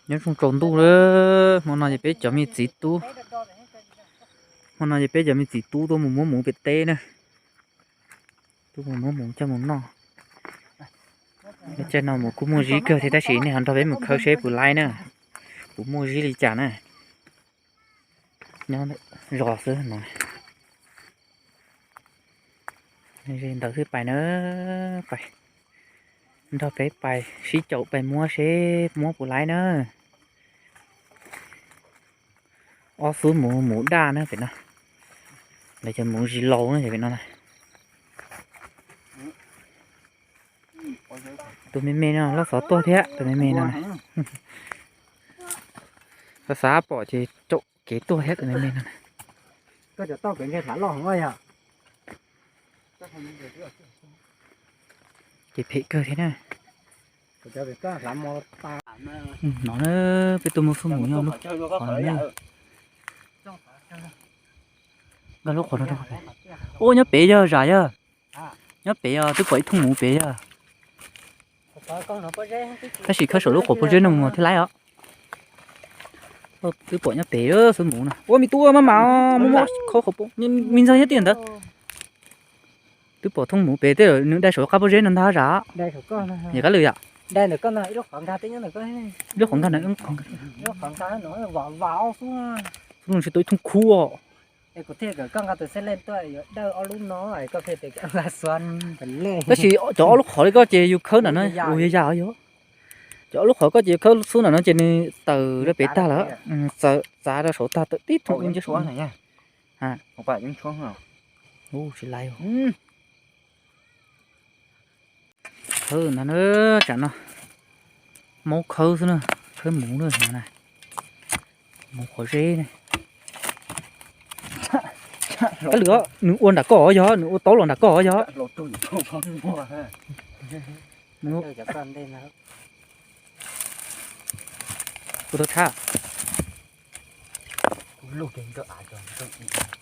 Nyob zoo tsaus ntuj lawm, hmo no ces peb cov me txiv tub, hmo no ces peb cov me txiv tub tuaj mus muab muv pem teb na. Tuaj mus muab muv coj mus noj. Caij no mus kuj muaj zib kawg thiab tab sis nej ho nrog peb mus khawb seb puas laib na, puas muaj zib li cas na. Nyob zos xwb no. Ze ntawd xwb pais na, pais nrog peb pais sib caum pais muab seb muab puas laib na. Ob xub muv, muv daj na pem no, lawv cov muv zis laus na pem no na. Tus me me no loj xov tuaj thiab tus me me no na. Xav xav pom ces caum kev tuaj thiab tus me me no na. Ces phem kawg thiab na. No na, peb tuaj muab xub mus nyob lub qhov no na. Nkag lub qhov no rau. Ua nyob pem yog zam yog. Nyob pem os, twb pom ib thooj muv pem yog. Tab sis khawb saum lub qhov pob zeb no mus thiaj laib os. Twb pom nyob pem xub muv no. Ua me tub maj mam muab muab khawb qhov pob, me ntxawg nyob tiaj ntawd. Twb pom thooj muv pem tej nws dai saum qab pob zeb no ntag zam. Yog kab lwm yom. Lub qhov nkag na, xub no tsis tau ib thooj khub os. Tab sis cov ob lub qhov li koj ces yus khawb ntawm no ua yog yam yog. Cov ob lub qhov koj ces yus khawb xub ntawm no ces nws tawm rau pem tag lawm, txav rau saum tag tawm tib thooj ua nceb saum. Tsis laiv. Khawb no na, tsam no maub khawb xwb na, khawb muv na, muv qhov zeb ne. Kab lwm, nws ua nram koj yog, nws ua taub los nram koj yog. Kuv tau tshab.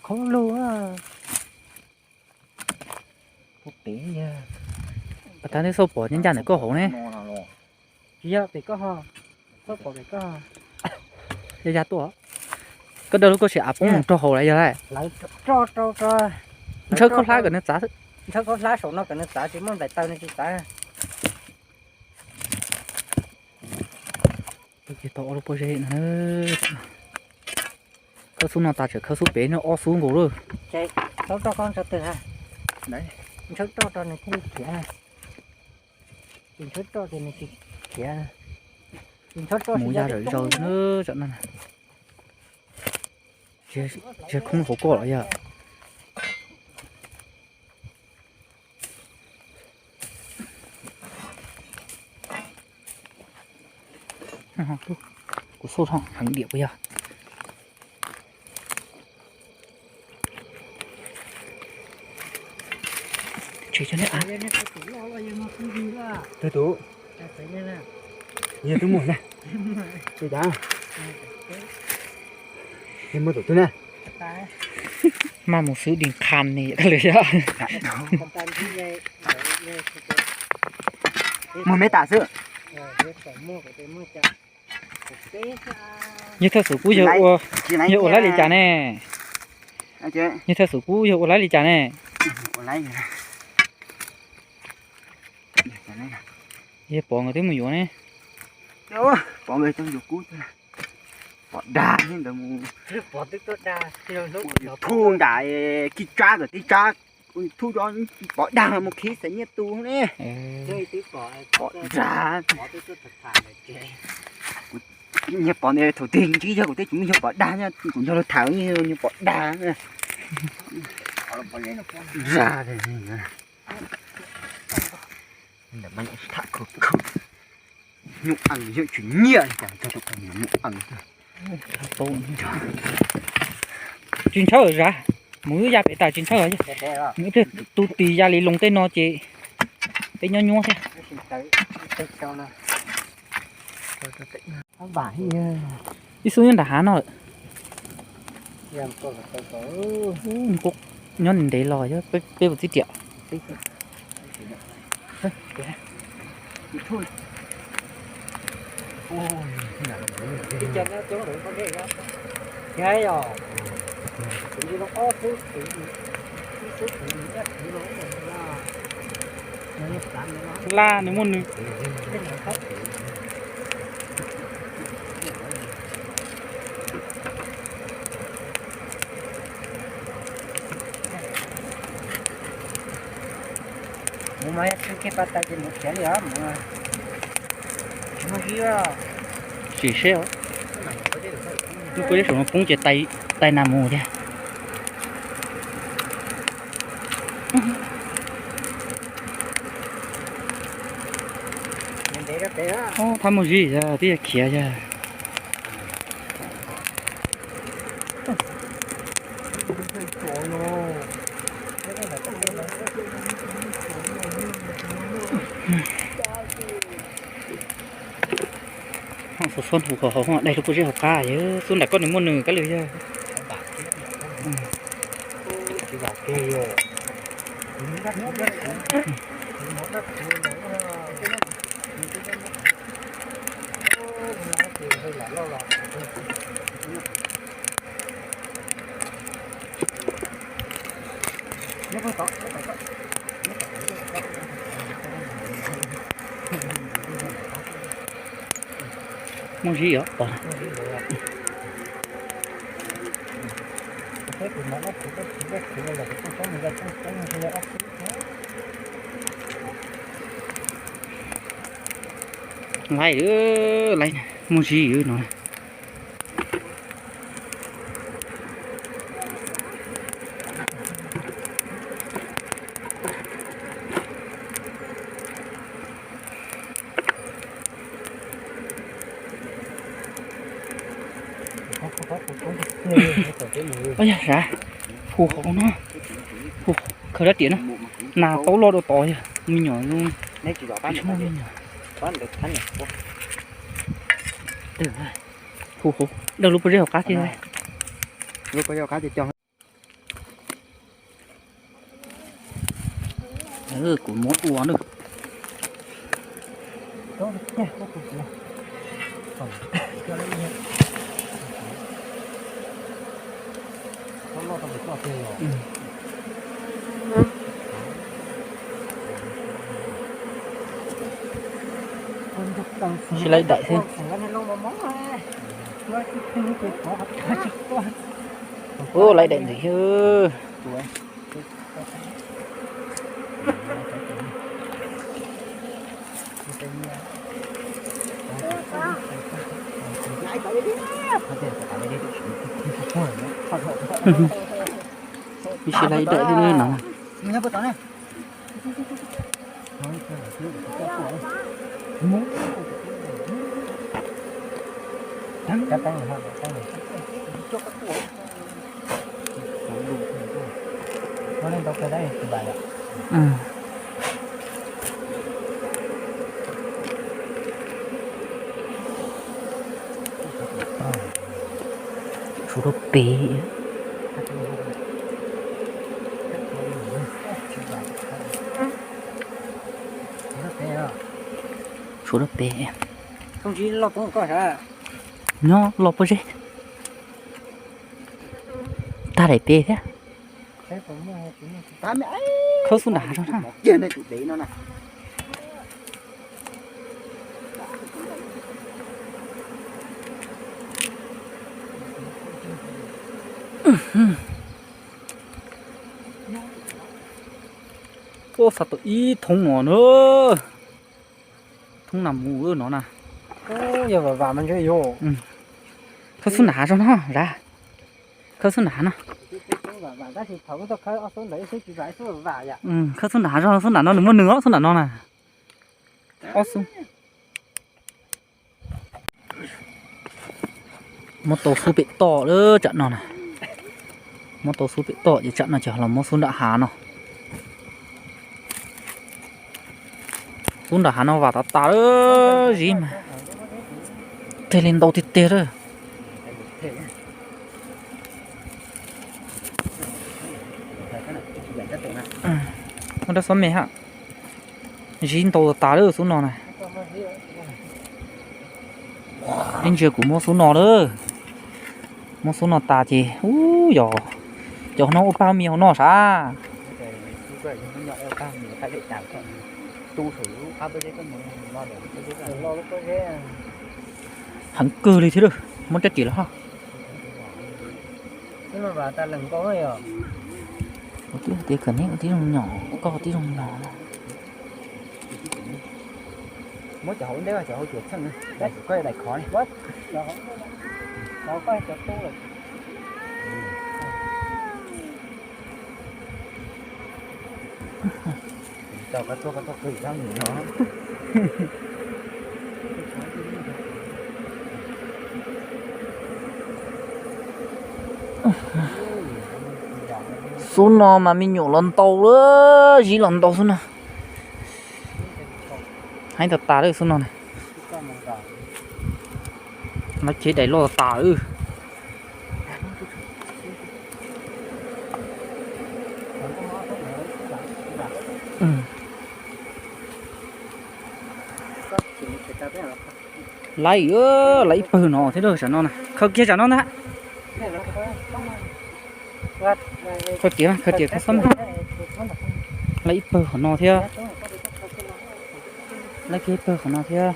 Khoob lug. Pas tag neb xauj pom ncaj ncaj ntawm koj hauv ne. Tsis yog pem koj ho, xauj pom pem koj. Yog ya tuaj. Koj dawj lub koj sim av poob mus rau hauv lawm yog lawm. Ntshaw khaub hlab kom nws txav. Ntshaw khaub hlab saum no kom nws txav tsis muaj nplaim taw nws tsis txav. Tau ob lub pob zeb no. Khawb xub no tas tseem khawb xub pem no ob xub nkaus lawm. Ntshaw roj rau nws thiaj li khiav. Tsis ntshaw roj ces nws tsis khiav. Mus ya zawm zaws na. Tsis khoob hauv koj los yog. Kuv xauj heev diam puas yog. Tsis tso neb av. Tus tus. Yog twb muaj na. Tsis tas. Yog muaj tus twg na. Maj mus xwb di qha ni lawm yog. Muag me tas xwb. Yawg thawj xub kub yawg ua, yawg ua laib li cas ne? Yawg thawj xub kub yawg ua laib li cas ne? Yawg pom nkawd twb mus yuav ne. Pom nkawd coj yuav kub, pom dag ntawd mus. Pom twb tuaj dag, pom dag kom tib tsab, pom dag mus khib xaiv nyiaj tu ne. Pom dag. Nyiag pom ntawd thaum twg ntsib yog kuv twb tsis muaj yog pom dag, kuv nrog luag tham nyiag pom dag. Dag. Ntawm mas tham khawv khawv. Nyuj ees yog tsis nyiaj li cas tau tus nyuj ees. Tsis ntshawb zam, mus wb ya pem tas tsis ntshawb. Nws thiaj tu tis ya li loo tej no ces peb nyob nyuaj thiab. Ib xub nyob nram hav no lawm. Nyob ntev los peb puas txib riam. Tus, Laj nws muaj nws. Tsis seb, lub pob zeb saum no poob ces tai nas mus thiab. Thab muaj zib yog twb yog khiav yog. Ho xov xov hu hauv hauv daig lub pob zeb hauv qab yog xub nram koj nws muaj nws kab lwg yog. Muaj zib os. Laib, laib muaj zib no. Yog sav, hu hauv no, hu khaws rab riam no, nas tau loj dua tod yog me nyuam, me nyuam. Hu hauv, dawg lub pob zeb hauv qab thiab. Kuv muab ua na. Sis laib daim xwb. Ub, laib daim ntxiv xwb. Ib sim laib daim li no. Suav rau pem. Suav rau pem. Nyob los pob zeb. Tag daim pem thiab. Khawb xub nram hav zog na. Ua xav tau ib thoob no na. Thoob nas mus no na. Yog vam vam mas ntshe yuav. Khawb xub nram hav zog no, Zab. Khawb xub nram hav no. Khawb xub nram hav zog, xub nram no nws muaj nws os, xub nram no na. Ob xub. Muab tau xub pem toj lawm tsam no na. Muab tau xub pem toj ces tsam no ces los muab xub nram hav no. Xub nram hav no vam tas tas lawm, zib mas. Teg li ntau tiag tiag lawm. Muaj rab xob me hab. Zib ntau tas tas lawm xub no na. Ib ntsia kuv muab xub no lawm. Muab xub no tas ces ub yog cov no ua paj ua mis hauv no sav. Heev kawg li thiab, muab rab riam los hos. Ua tib zoo tias kom neb ua tib zoo nyom, koj ua tib zoo nyom. Muab cov hauv ntej, cov hauv cuam txheej, koj daim khov li. Xub no mas me nyuam los ntau lawm, zib los ntau xwb no. Heev tas tas lawm xub no na. Lawv cev daim loj tas tas. Laib, laib ib pawg no thiab tsam no na, khaws kiag tsam no ntag. Khaws tias, khaws tias khaws xab mas. Laib ib pawg qhov no thiab. Laib kiag ib pawg qhov no thiab.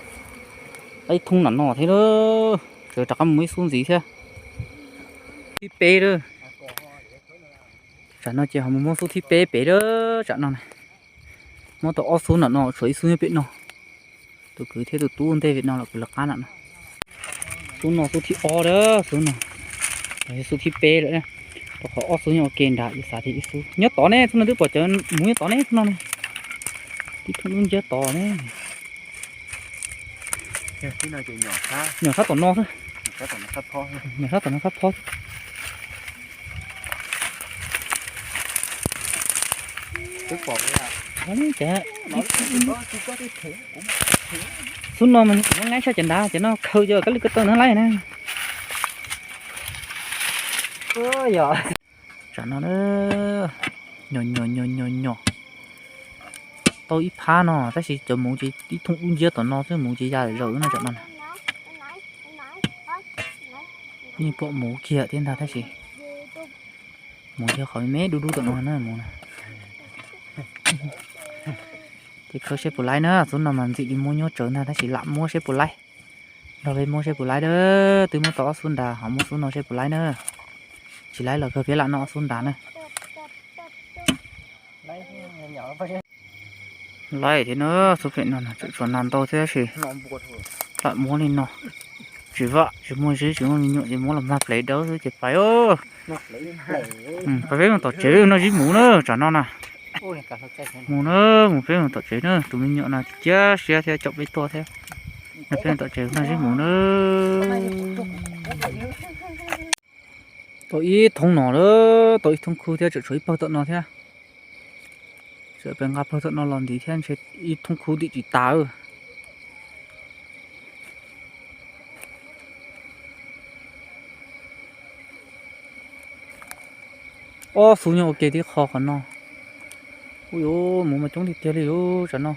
Laib ib thoob nram no thiab. Tseem rov qab mus ib xub ntxiv thiab. Thib peb lawm. Tsam no ces ho mus muab xub thib peb pem lawm tsam no na. Muab tau ob xub nram no, tshuav ib xub nyob pem no. Tus kwv thiab tus tub ntej pem no los kwv lawv qab nram no. Xub no xub thib ob lawm, xub no. Xub thib peb lawm. Rau qhov ob xub nyob ua ke nrad, xav tias ib xub nyob tod ne, xub no twb pom cov muv nyob tod ne, xub no ne. Tib thoob dub nciab tod ne. Nyom sab tom no xwb. Nyom sab tom no sab phob. Xub no mas kuv muab ngaib sab cov nrad, cov no khaws cov kab li ko taw no laib na. Tsam no, nyom nyom nyom nyom nyom. Tau ib phab no tab sis cov muv ces ib thoob dub nciab tom no xwb, muv ces ya zaws no tsam no. Yeej pom muv kiag thiab ntag tab sis muv yog qhov me dub dub tom no na muv na. Ces khaws seb puas laib na, xub no mas ntxim li muab nyuaj tsawv ntag tab sis lam muab seb puas laib. Nrog peb muab seb puas laib na, twb muab tau ob xub nrad ho muab xub no seb puas laib na. Tsis laib los kawg peb lam noj ob xub nrad na. Laib thiab na, xub pem no tseem tshuav nas ntau thiab sis lam muab li no. Tsis vam tsis muaj zib tsis muaj me nyuam ces muab los mag plev dawb xwb ces pais. Pais peb mus tom tsev noj zib muv na tsam no na. Mus na, mus peb mus tom tsev na, tus me nyuam no cia siab thiab caum peb tuaj thiab. Noj peb mus tom tsev noj zib muv na. Tau ib thoob no lawm, tau ib thoob khub thiab tseem tshuav ib pawg tom no thiab. Tseem pem nqa pawg tom no los ntiv thiab ntshe ib thoob khub dim tsis tas. Ob xub nyob ua ke tib qho qhov no. Ub yuv, muv mas coob tiag tiag li lub tsam no.